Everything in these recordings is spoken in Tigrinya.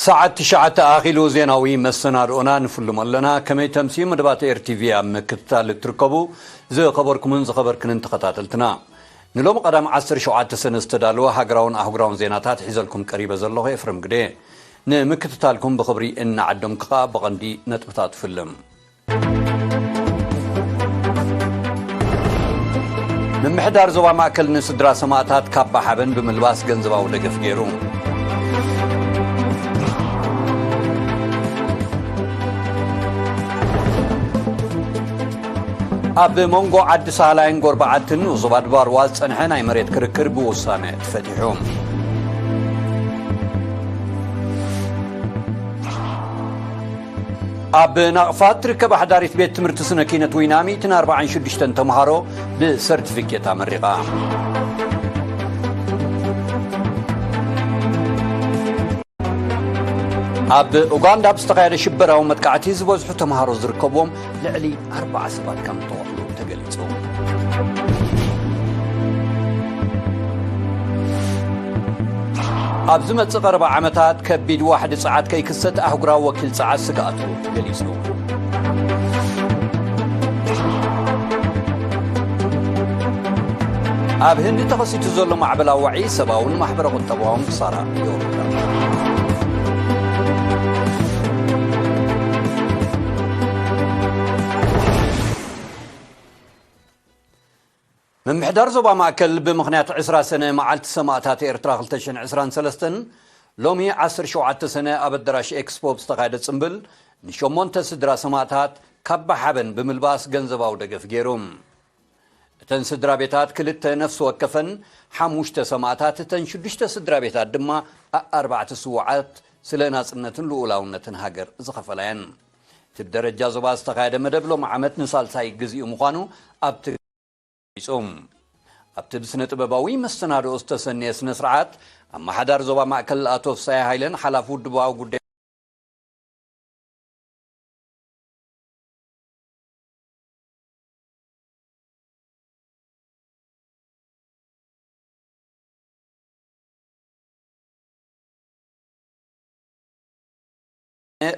ሰዓት ትሽዓተ ኣኺሉ ዜናዊ መሰናድኦና ንፍልሞ ኣለና። ከመይ ተምስዩ መደባት ኤር ቲ ቪ ኣብ ምክትታል እትርከቡ ዝኸበርኩምን ዝኸበርክንን ተኸታተልትና፣ ንሎሚ ቀዳም ዓሰርተ ሸውዓተ ሰነ ዝተዳለወ ሃገራውን ኣህጉራውን ዜናታት ሒዘልኩም ቀሪበ ዘለኹ ኤፍረም ግደ። ንምክትታልኩም ብኽብሪ እናዓደምኩ ኸኣ ብቐንዲ ነጥብታት ፍልም። ምምሕዳር ዞባ ማእከል ንስድራ ሰማእታት ካባ ሓበን ብምልባስ ገንዘባዊ ደገፍ ገይሩ። ኣብ መንጎ ዓዲ ሳህላይን ጎርባዓትን ዞባ ድባርዋ ዝጸንሐ ናይ መሬት ክርክር ብውሳነ ተፈቲሑ። ኣብ ናቕፋ ትርከብ ኣሕዳሪት ቤት ትምህርቲ ስነ ኪነት ዊና ሚእትን ኣርባዓን ሽዱሽተን ተምሃሮ ብሰርቲፊኬት ኣመሪቓ። ኣብ ኡጋንዳ ብዝተኻየደ ሽበራዊ መጥቃዕቲ ዝበዝሑ ተምሃሮ ዝርከብዎም ልዕሊ ኣርባዓ ሰባት ከም ዝተቐትሉ ተገሊጹ። ኣብ ዝመጽእ ቀረባ ዓመታት ከቢድ ዋሕዲ ጸዓት ከይክሰት ኣህጉራዊ ወኪል ጸዓት ስግኣቱ ገሊጹ። ኣብ ህንዲ ተኸሲቱ ዘሎ ማዕበላዊ ዋዒ ሰብኣውን ማሕበረ ቁጠባውን ክሳራ የውርዳ። ምምሕዳር ዞባ ማእከል ብምኽንያት ዕስራ ሰነ መዓልቲ ሰማእታት ኤርትራ ክልተ ሽሕን ዕስራን ሰለስተን ሎሚ ዓሰርተ ሸውዓተ ሰነ ኣብ ኣዳራሽ ኤክስፖ ብዝተኻየደ ጽምብል ንሸሞንተ ስድራ ሰማእታት ካባ ሓበን ብምልባስ ገንዘባዊ ደገፍ ገይሩ። እተን ስድራ ቤታት ክልተ ነፍሲ ወከፈን ሓሙሽተ ሰማእታት፣ እተን ሽዱሽተ ስድራ ቤታት ድማ ኣርባዕተ ስዉዓት ስለ ናጽነትን ልኡላውነትን ሃገር ዝኸፈላ እየን። እቲ ብደረጃ ዞባ ዝተኻየደ መደብ ሎሚ ዓመት ንሳልሳይ ግዜኡ ምዃኑ ኣብቲ ገሊጹ። ኣብቲ ብስነ ጥበባዊ መሰናድኦ ዝተሰነየ ስነ ስርዓት ኣመሓዳሪ ዞባ ማእከል ኣቶ ፍሳየ ሃይለን ሓላፊ ውድባዊ ጉዳይ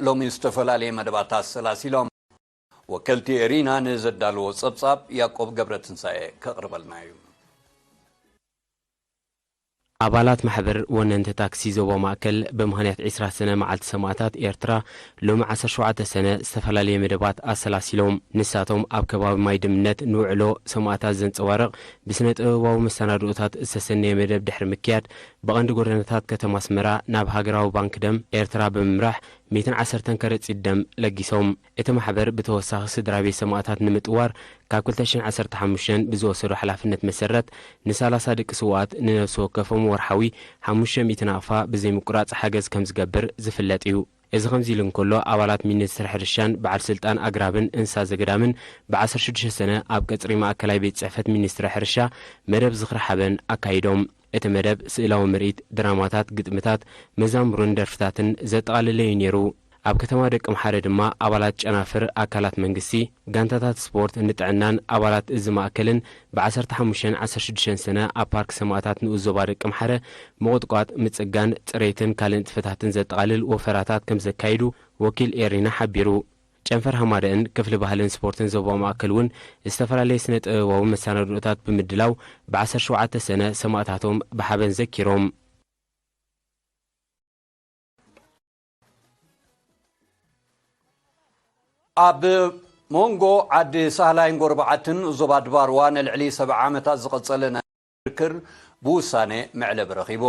ሎሚ ዝተፈላለየ መደባት ኣሰላሲሎም። ወከልቲ ኤሪና ንዘዳለዎ ጸብጻብ ያዕቆብ ገብረትንሳኤ ከቕርበልና እዩ። ኣባላት ማሕበር ወነንቲ ታክሲ ዞባ ማእከል ብምኽንያት ዕስራ ሰነ መዓልቲ ሰማእታት ኤርትራ ሎሚ ዓሰርተ ሸውዓተ ሰነ ዝተፈላለየ መደባት ኣሰላሲሎም። ንሳቶም ኣብ ከባቢ ማይ ድምነት ንውዕሎ ሰማእታት ዘንጸባርቕ ብስነ ጥበባዊ መሰናድኦታት ዝተሰነየ መደብ ድሕሪ ምክያድ ብቐንዲ ጎደናታት ከተማ ኣስመራ ናብ ሃገራዊ ባንክ ደም ኤርትራ ብምምራሕ ሚእትን ዓሰርተን ከረጺት ደም ለጊሶም። እቲ ማሕበር ብተወሳኺ ስድራ ቤት ሰማእታት ንምጥዋር ካብ ክልተ ሽሕን ዓሰርተ ሓሙሽተን ብዝወሰዶ ሓላፍነት መሰረት ንሳላሳ ደቂ ስውኣት ንነፍሲ ወከፎም ወርሓዊ ሓሙሽተ ሚእቲ ናቕፋ ብዘይ ምቁራጽ ሓገዝ ከም ዝገብር ዝፍለጥ እዩ። እዚ ከምዚ ኢሉ እንከሎ ኣባላት ሚኒስትሪ ሕርሻን በዓል ስልጣን ኣግራብን እንስሳ ዘገዳምን ብ ዓሰርተ ሽዱሽተ ሰነ ኣብ ቀጽሪ ማእከላይ ቤት ጽሕፈት ሚኒስትሪ ሕርሻ መደብ ዝኽሪ ሓበን ኣካይዶም። እቲ መደብ ስእላዊ ምርኢት፣ ድራማታት፣ ግጥምታት፣ መዛሙርን ደርፍታትን ዘጠቓለለ እዩ ነይሩ። ኣብ ከተማ ደቂ ምሓረ ድማ ኣባላት ጨናፍር ኣካላት መንግስቲ፣ ጋንታታት ስፖርት ንጥዕናን ኣባላት እዚ ማእከልን ብ ዓሰርተ ሓሙሽተን ዓሰርተ ሽዱሽተን ሰነ ኣብ ፓርክ ሰማእታት ንኡስ ዞባ ደቂ ምሓረ ምቑጥቋጥ፣ ምጽጋን፣ ጽሬትን ካልእ ንጥፈታትን ዘጠቓልል ወፈራታት ከም ዘካይዱ ወኪል ኤሪና ሓቢሩ። ጨንፈር ሃማደእን ክፍሊ ባህልን ስፖርትን ዞባ ማእከል እውን ዝተፈላለየ ስነ ጥበባዊ መሰናድኦታት ብምድላው ብ ዓሰርተ ሸውዓተ ሰነ ሰማእታቶም ብሓበን ዘኪሮም። ኣብ መንጎ ዓዲ ሳህላይን ጎረባዓትን ዞባ ድባርዋ ንልዕሊ ሰብዓ ዓመታት ዝቐጸለ ናይ ክርክር ብውሳኔ መዕለቢ ረኺቡ።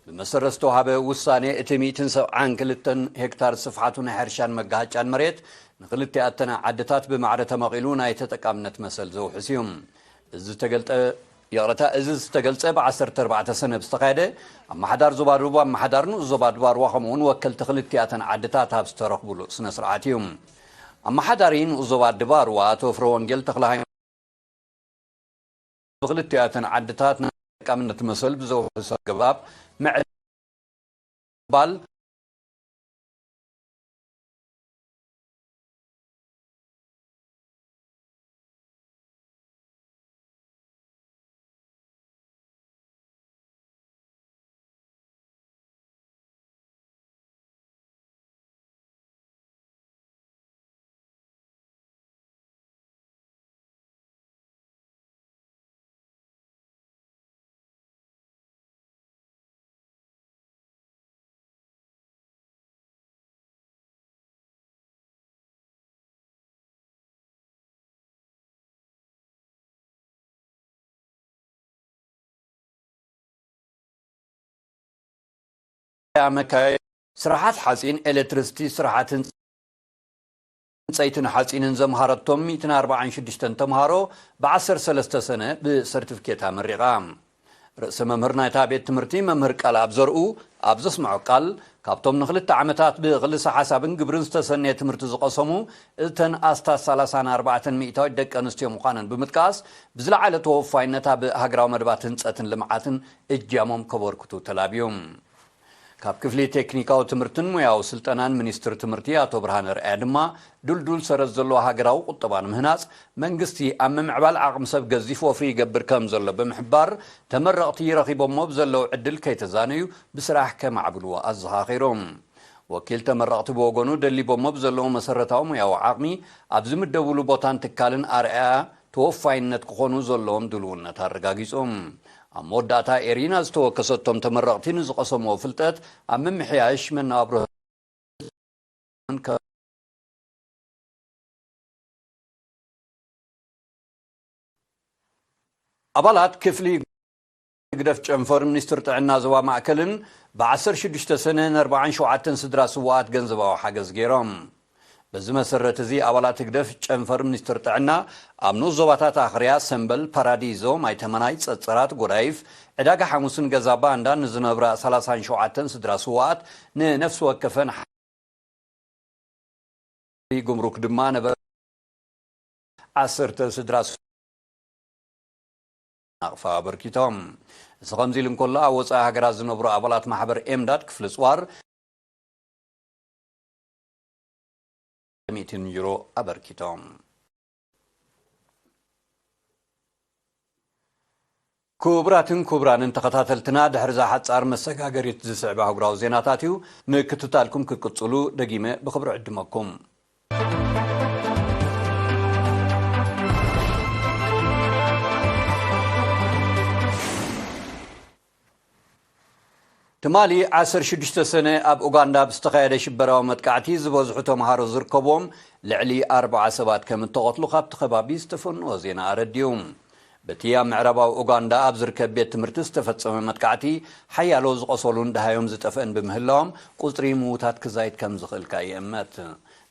ብመሰረት ዝተዋሃበ ውሳኔ፣ እቲ ሚእትን ሰብዓን ክልተን ሄክታር ስፍሓቱ ናይ ሕርሻን መጋሃጫን መሬት ንክልቲኣተን ዓድታት ብማዕረ ተመቒሉ ናይ ተጠቃምነት መሰል ዘውሕስ እዩ። እዚ ዝተገልጠ፣ ይቕረታ፣ እዚ ዝተገልጸ ብ ዓሰርተ ኣርባዕተ ሰነ ብዝተኻየደ ኣመሓዳር ዞባ ደቡብ ኣመሓዳር ንኡስ ዞባ ድባርዋ ከምኡውን ወከልቲ ክልቲኣተን ዓድታት ኣብ ዝተረኽቡሉ ስነ ስርዓት እዩ። ኣመሓዳሪ ንኡስ ዞባ ድባርዋ ኣቶ ፍረ ወንጌል ተኽለ ብክልቲኣ እተን ዓድታት ናይ ተጠቃምነት መሰል ብዘውሕስ ኣገባብ ምዕባል መካየዲ ስራሓት ሓፂን፣ ኤሌክትሪሲቲ፣ ስራሓት ህንፀይትን ሓፂንን ዘምሃረቶም ሚእትን ኣርባዓን ሽዱሽተን ተምሃሮ ብዓሰርተ ሰለስተ ሰነ ብሰርቲፊኬት ኣመሪቓ። ርእሰ መምህር ናይታ ቤት ትምህርቲ መምህር ቃልኣብ ዘርኡ ኣብ ዘስምዖ ቃል፣ ካብቶም ንክልተ ዓመታት ብክልሰ ሓሳብን ግብርን ዝተሰነየ ትምህርቲ ዝቐሰሙ፣ እተን ኣስታት ሰላሳን ኣርባዕተን ሚእታዊት ደቂ ኣንስትዮ ምዃነን ብምጥቃስ፣ ብዝለዓለ ተወፋይነት ኣብ ሃገራዊ መደባት ህንፀትን ልምዓትን እጃሞም ከበርክቱ ተላብዩ። ካብ ክፍሊ ቴክኒካዊ ትምህርትን ሞያዊ ስልጠናን ሚኒስትሪ ትምህርቲ ኣቶ ብርሃነ ርኣያ ድማ፣ ድልዱል ሰረት ዘለዎ ሃገራዊ ቁጠባ ንምህናጽ መንግስቲ ኣብ ምምዕባል ዓቕሚ ሰብ ገዚፍ ወፍሪ ይገብር ከም ዘሎ ብምሕባር፣ ተመረቕቲ ረኺቦሞ ብዘለዉ ዕድል ከይተዛነዩ ብስራሕ ከማዕብልዎ ኣዘኻኺሩ። ወኪል ተመረቕቲ ብወገኑ፣ ደሊቦሞ ብዘለዉ መሰረታዊ ሞያዊ ዓቕሚ ኣብ ዝምደብሉ ቦታን ትካልን ኣርኣያ ተወፋይነት ክኾኑ ዘለዎም ድልውነት ኣረጋጊጹ። ኣብ መወዳእታ፣ ኤሪና ዝተወከሰቶም ተመረቕቲ ንዝቐሰምዎ ፍልጠት ኣብ ምምሕያሽ መነባብሮ ኣባላት ክፍሊ ህግደፍ ጨንፈር ሚኒስትር ጥዕና ዞባ ማእከልን ብዓሰርተ ሽዱሽተ ሰነ ን ኣርባዓን ሸውዓተን ስድራ ስውኣት ገንዘባዊ ሓገዝ ገይሮም። በዚ መሰረት እዚ፣ ኣባላት ህግደፍ ጨንፈር ሚኒስትር ጥዕና ኣብ ንኡስ ዞባታት ኣኽርያ፣ ሰምበል፣ ፓራዲዞ፣ ማይተመናይ፣ ጸጸራት፣ ጎዳይፍ፣ ዕዳጋ ሓሙስን ገዛ ባንዳ ንዝነብራ ሰላሳን ሸውዓተን ስድራ ስውኣት ንነፍሲ ወከፈን ጉምሩክ ድማ ነበረ ዓሰርተ ስድራ ናቕፋ ኣበርኪቶም። እዚ ከምዚ ኢሉ እንከሎ፣ ኣብ ወጻኢ ሃገራት ዝነብሩ ኣባላት ማሕበር ኤምዳድ ክፍሊ ጽዋር ሚእትን ዩሮ ኣበርኪቶም። ክቡራትን ክቡራንን ተኸታተልትና፣ ድሕሪ እዛ ሓጻር መሰጋገሪት ዝስዕብ ኣህጉራዊ ዜናታት እዩ። ምክትታልኩም ክትቅጽሉ ደጊመ ብኽብሪ ዕድመኩም። ትማሊ ዓሰርተ ሽዱሽተ ሰነ ኣብ ኡጋንዳ ብዝተኻየደ ሽበራዊ መጥቃዕቲ ዝበዝሑ ተምሃሮ ዝርከብዎም ልዕሊ ኣርባዓ ሰባት ከም እተቐትሉ ካብቲ ከባቢ ዝተፈንዎ ዜና ኣረዲኡ። በቲ ኣብ ምዕራባዊ ኡጋንዳ ኣብ ዝርከብ ቤት ትምህርቲ ዝተፈጸመ መጥቃዕቲ፣ ሓያሎ ዝቖሰሉን ደሃዮም ዝጠፍአን ብምህላዎም፣ ቁጽሪ ምዉታት ክዛይድ ከም ዝኽእል ከኣ ይእመት።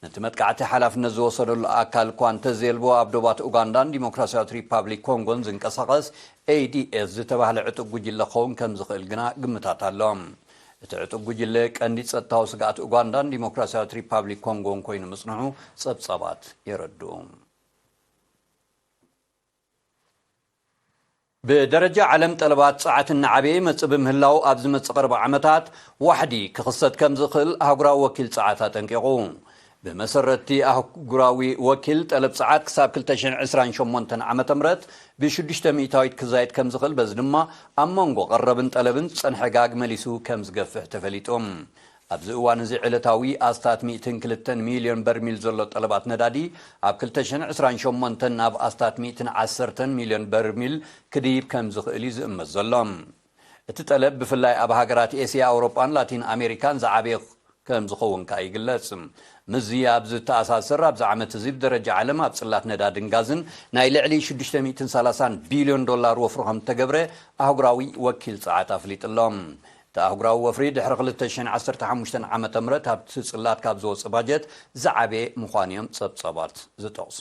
ነቲ መጥቃዕቲ ሓላፍነት ዝወሰደሉ ኣካል እኳ እንተዘየልቦ፣ ኣብ ዶባት ኡጋንዳን ዲሞክራሲያዊት ሪፓብሊክ ኮንጎን ዝንቀሳቐስ ኤ ዲ ኤስ ዝተባህለ ዕጡቕ ጉጅለ ክኸውን ከም ዝኽእል ግና ግምታት ኣሎ። እቲ ዕጡቕ ጉጅለ ቀንዲ ጸጥታዊ ስግኣት ኡጋንዳን ዲሞክራሲያዊት ሪፓብሊክ ኮንጎን ኮይኑ ምጽንሑ ጸብጻባት የረድኡ። ብደረጃ ዓለም ጠለባት ጸዓት እናዓበየ ይመጽእ ብምህላው፣ ኣብ ዝመጽእ ቀረባ ዓመታት ዋሕዲ ክኽሰት ከም ዝኽእል ኣህጉራዊ ወኪል ጸዓት ኣጠንቂቑ። ብመሰረት'ቲ ኣህጉራዊ ወኪል፣ ጠለብ ጸዓት ክሳብ ክልተ ሽሕን ዕስራን ሸሞንተን ዓመተ ምህረት ብሽዱሽተ ሚእታዊት ክዛይድ ከም ዝኽእል፣ በዚ ድማ ኣብ መንጎ ቀረብን ጠለብን ዝጸንሐ ጋግ መሊሱ ከም ዝገፍሕ ተፈሊጡ። ኣብዚ እዋን እዚ፣ ዕለታዊ ኣስታት ሚእትን ክልተን ሚልዮን በርሚል ዘሎ ጠለባት ነዳዲ፣ ኣብ ክልተ ሽሕን ዕስራን ሸሞንተን ናብ ኣስታት ሚእትን ዓሰርተን ሚልዮን በርሚል ክድይብ ከም ዝኽእል እዩ ዝእመት ዘሎ። እቲ ጠለብ፣ ብፍላይ ኣብ ሃገራት ኤስያ፣ ኣውሮጳን ላቲን ኣሜሪካን ዝዓበየ ከም ዝኸውን ከኣ ይግለጽ። ምስዚ ኣብ ዝተኣሳሰር፣ ኣብዚ ዓመት እዚ ብደረጃ ዓለም ኣብ ጽላት ነዳድን ጋዝን ናይ ልዕሊ ሽዱሽተ ሚእትን ሰላሳን ቢልዮን ዶላር ወፍሪ ከም እተገብረ ኣህጉራዊ ወኪል ጸዓት ኣፍሊጡ ኣሎ። እቲ ኣህጉራዊ ወፍሪ፣ ድሕሪ ክልተ ሽሕን ዓሰርተ ሓሙሽተን ዓመተ ምህረት ኣብቲ ጽላት ካብ ዝወጽእ ባጀት ዝዓበየ ምዃኑ እዮም ጸብጻባት ዝጠቕሱ።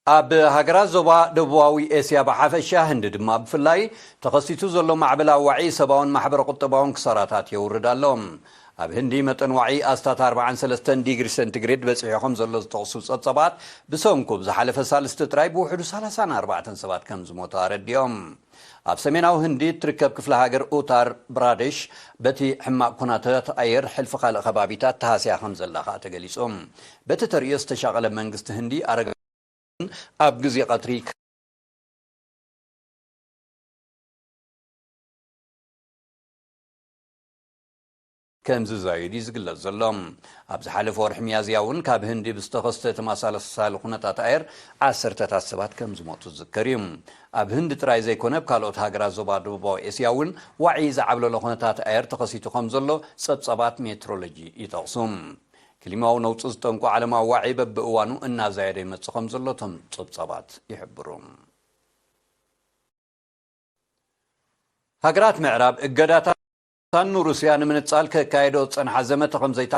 ኣብ ሃገራት ዞባ ደቡባዊ ኤስያ ብሓፈሻ፣ ህንዲ ድማ ብፍላይ፣ ተኸሲቱ ዘሎ ማዕበል ኣዋዒ ሰብኣውን ማሕበረ ቁጠባውን ክሳራታት የውርድ ኣሎ። ኣብ ህንዲ መጠን ዋዒ ኣስታት ኣርባዓን ሰለስተን ዲግሪ ሴንቲግሬድ በጺሑ ከም ዘሎ ዝጠቕሱ ጸብጻባት፣ ብሰንኩ ብዝሓለፈ ሳልስቲ ጥራይ ብውሕዱ ሰላሳን ኣርባዕተን ሰባት ከም ዝሞቱ ኣረዲኦም። ኣብ ሰሜናዊ ህንዲ እትርከብ ክፍለ ሃገር ኡታር ብራደሽ፣ በቲ ሕማቕ ኩነታት ኣየር፣ ሕልፊ ካልእ ከባቢታት ተሃስያ ከም ዘላ ከኣ ተገሊጹ። በቲ ተርእዮ ዝተሻቐለ መንግስቲ ህንዲ፣ ኣረጋውያን ኣብ ግዜ ቀትሪ ከም ዝዛየድ እዩ ዝግለጽ ዘሎ። ኣብ ዝሓለፈ ወርሒ ሚያዝያ እውን፣ ካብ ህንዲ ብዝተኸስተ ተመሳሳሊ ኩነታት ኣየር፣ ዓሰርተታት ሰባት ከም ዝሞቱ ዝዝከር እዩ። ኣብ ህንዲ ጥራይ ዘይኮነ፣ ኣብ ካልኦት ሃገራት ዞባ ደቡባዊ ኤስያ እውን ዋዒ ዝዓብለሎ ኩነታት ኣየር ተኸሲቱ ከም ዘሎ ጸብጻባት ሜትሮሎጂ ይጠቕሱ። ክሊማዊ ነውጺ ዝጠንቁ ዓለማዊ ዋዒ በብእዋኑ እናዛየደ ይመጽእ ከም ዘሎ እቶም ጸብጻባት ይሕብሩ። ሃገራት ምዕራብ እገዳታት ንሩስያ ንምንጻል ከካየዶ ዝጸንሓ ዘመተ ከም ዘይታ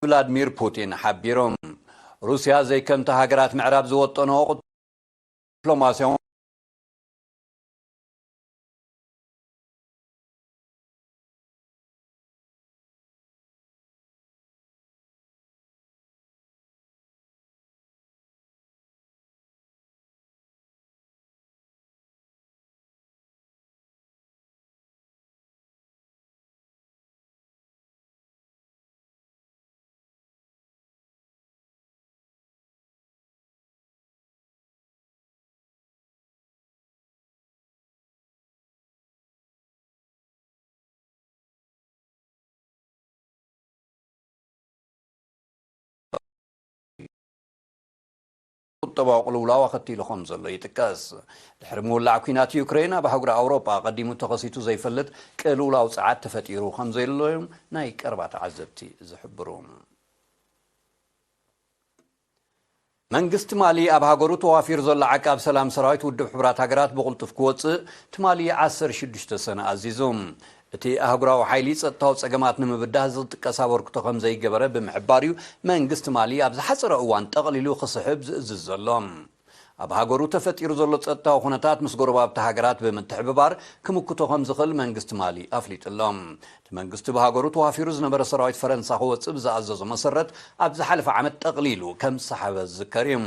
ቭላድሚር ፑቲን ሓቢሮም። ሩስያ ዘይከምቲ ሃገራት ምዕራብ ዝወጠኖ ቁጥ-፣ ዲፕሎማስያዊ ቁጠባዊ ቅልውላው ኣኸቲሉ ከም ዘሎ ይጥቀስ። ድሕሪ ምውላዕ ኲናት ዩክሬን፣ ኣብ ኣህጉር ኣውሮጳ ኣቐዲሙ ተኸሲቱ ዘይፈልጥ ቅልውላው ጸዓት ተፈጢሩ ከም ዘሎ እዮም ናይ ቀረባ ተዓዘብቲ ዝሕብሩ። መንግስቲ ማሊ ኣብ ሃገሩ ተዋፊሩ ዘሎ ዓቃብ ሰላም ሰራዊት ውድብ ሕቡራት ሃገራት ብቕልጡፍ ክወጽእ ትማሊ ዓሰርተ ሽዱሽተ ሰነ ኣዚዙ። እቲ ኣህጉራዊ ሓይሊ ጸጥታዊ ጸገማት ንምብዳህ ዝጥቀስ ኣበርክቶ ከም ዘይገበረ ብምሕባር እዩ መንግስቲ ማሊ ኣብ ዝሓጸረ እዋን ጠቕሊሉ ክስሕብ ዝእዝዝ ዘሎ። ኣብ ሃገሩ ተፈጢሩ ዘሎ ጸጥታዊ ኩነታት ምስ ጎረባብቲ ሃገራት ብምትሕብባር ክምክቶ ከም ዝኽእል መንግስቲ ማሊ ኣፍሊጡ ኣሎ። እቲ መንግስቲ ብሃገሩ ተዋፊሩ ዝነበረ ሰራዊት ፈረንሳ ክወጽእ ብዝኣዘዞ መሰረት ኣብ ዝሓለፈ ዓመት ጠቕሊሉ ከም ዝሰሓበ ዝዝከር እዩ።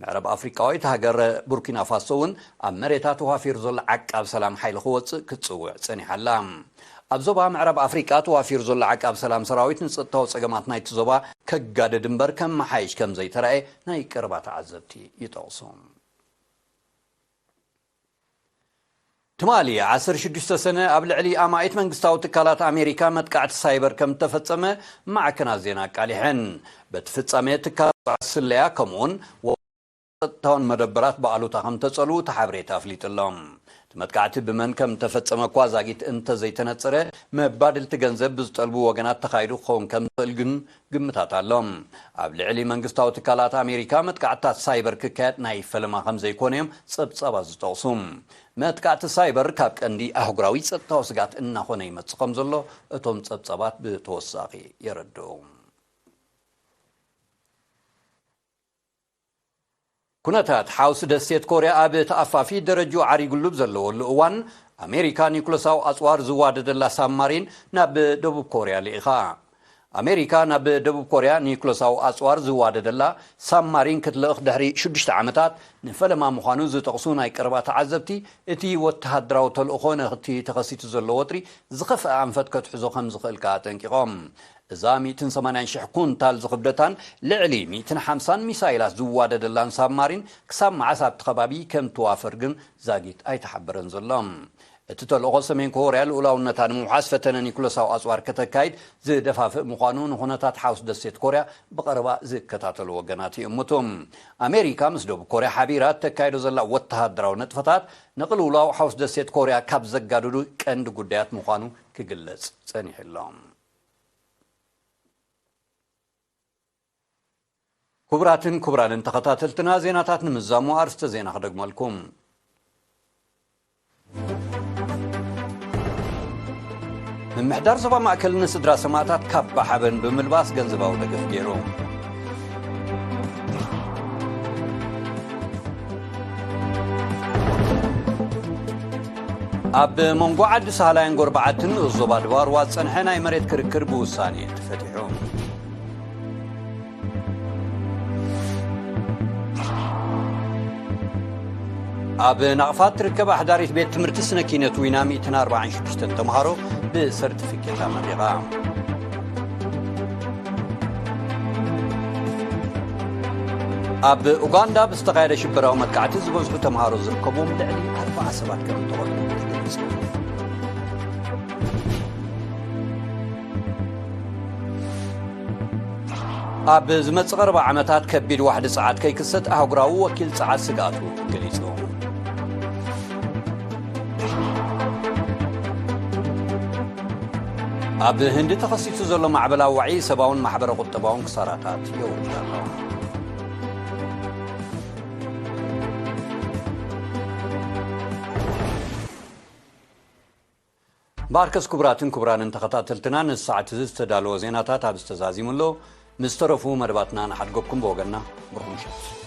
ምዕራብ ኣፍሪቃዊት ሃገር ቡርኪና ፋሶ እውን ኣብ መሬታ ተዋፊሩ ዘሎ ዓቃብ ሰላም ሓይሊ ክወጽእ ክትጽውዕ ጸኒሓ ኣላ። ኣብ ዞባ ምዕራብ ኣፍሪቃ ተዋፊሩ ዘሎ ዓቃብ ሰላም ሰራዊት ንጸጥታዊ ጸገማት ናይቲ ዞባ ከጋድድ እምበር ከመሓይሽ ከም ዘይተራእየ ናይ ቀረባ ተዓዘብቲ ይጠቕሱ። ትማሊ ዓሰርተ ሽዱሽተ ሰነ ኣብ ልዕሊ ኣማኢት መንግስታዊ ትካላት ኣሜሪካ መጥቃዕቲ ሳይበር ከም እተፈጸመ ማዕከናት ዜና ኣቃሊሐን። በቲ ፍጻሜ ትካላት ስለያ ከምኡውን ጸጥታውን መደበራት ብኣሉታ ከም ተጸልዉ እቲ ሓበሬታ ኣፍሊጡ ኣሎ። እቲ መጥቃዕቲ ብመን ከም እተፈጸመ እኳ ዛጊት እንተዘይተነጸረ፣ መባድልቲ ገንዘብ ብዝጠልቡ ወገናት ተኻይዱ ክኸውን ከም ዝኽእል ግን ግምታት ኣሎ። ኣብ ልዕሊ መንግስታዊ ትካላት ኣሜሪካ መጥቃዕትታት ሳይበር ክካየድ ናይ ፈለማ ከም ዘይኮነ እዮም ጸብጻባት ዝጠቕሱ። መጥቃዕቲ ሳይበር ካብ ቀንዲ ኣህጉራዊ ጸጥታዊ ስግኣት እናኾነ ይመጽእ ከም ዘሎ እቶም ጸብጻባት ብተወሳኺ የረድኡ። ኩነታት ሓውሲ ደሴት ኮርያ ኣብ ተኣፋፊ ደረጃኡ ዓሪጉሉ ኣብ ዘለወሉ እዋን፣ ኣሜሪካ ኒኩለሳዊ ኣጽዋር ዝዋደደላ ሳብማሪን ናብ ደቡብ ኮርያ ልኢኻ። ኣሜሪካ ናብ ደቡብ ኮርያ ኒኩለሳዊ ኣጽዋር ዝዋደደላ ሳብማሪን ክትልእኽ ድሕሪ ሽዱሽተ ዓመታት ንፈለማ ምዃኑ ዝጠቕሱ ናይ ቀረባ ተዓዘብቲ፣ እቲ ወተሃደራዊ ተልእኾ ነቲ ተኸሲቱ ዘሎ ወጥሪ ዝኸፍአ ኣንፈት ከትሕዞ ከም ዝኽእል ከኣ ኣጠንቂቖም። እዛ ሚእትን ሰማንያን ሽሕ ኩንታል ዝኽብደታን ልዕሊ ሚእትን ሓምሳን ሚሳይላት ዝዋደደላን ሳብማሪን ክሳብ መዓስ ኣብቲ ከባቢ ከም ትዋፈር ግን ዛጊት ኣይተሓበረን ዘሎ። እቲ ተልእኾ ሰሜን ኮርያ ልኡላውነታ ንምውሓስ ፈተነ ኒኩለሳዊ ኣጽዋር ከተካይድ ዝደፋፍእ ምዃኑ ንኹነታት ሓውስ ደሴት ኮርያ ብቐረባ ዝከታተሉ ወገናት ይእምቱ። ኣሜሪካ ምስ ደቡብ ኮርያ ሓቢራ እተካይዶ ዘላ ወተሃደራዊ ንጥፈታት ንቅልውላው ሓውስ ደሴት ኮርያ ካብ ዘጋድዱ ቀንዲ ጉዳያት ምዃኑ ክግለጽ ጸኒሑ ኣሎ። ክቡራትን ክቡራንን ተኸታተልትና፣ ዜናታት ንምዛሙ ኣርስተ ዜና ክደግመልኩም። ምምሕዳር ዞባ ማእከል ንስድራ ሰማእታት ካባ ሓበን ብምልባስ ገንዘባዊ ደገፍ ገይሩ። ኣብ መንጎ ዓዲ ሳህላይን ጎርባዓትን ንኡስ ዞባ ድባርዋ ዝጸንሐ ናይ መሬት ክርክር ብውሳኔ ተፈቲሑ። ኣብ ናቕፋ ትርከብ ኣሕዳሪት ቤት ትምህርቲ ስነ ኪነት ዊና ሚእትን ኣርባዓን ሽዱሽተን ተምሃሮ ብሰርቲፊኬት ኣመሪቓ። ኣብ ኡጋንዳ ብዝተኻየደ ሽበራዊ መጥቃዕቲ ዝበዝሑ ተምሃሮ ዝርከብዎም ልዕሊ ኣርባዓ ሰባት ከም እተቐትሉ ተገሊጹ። ኣብ ዝመጽእ ቀረባ ዓመታት ከቢድ ዋሕዲ ጸዓት ከይክሰት ኣህጉራዊ ወኪል ጸዓት ስግኣቱ ገሊጹ። ኣብ ህንዲ ተኸሲቱ ዘሎ ማዕበላዊ ዋዒ ሰብኣውን ማሕበረ ቁጠባውን ክሳራታት የውርድ ኣሎ። ባርከስ ክቡራትን ክቡራንን ተኸታተልትና፣ ንሰዓት እዚ ዝተዳለወ ዜናታት ኣብ ዝተዛዚሙ ኣሎ። ምስ ተረፉ መደባትና ንሓድገኩም ብወገንና ብሩኽ ምሸት።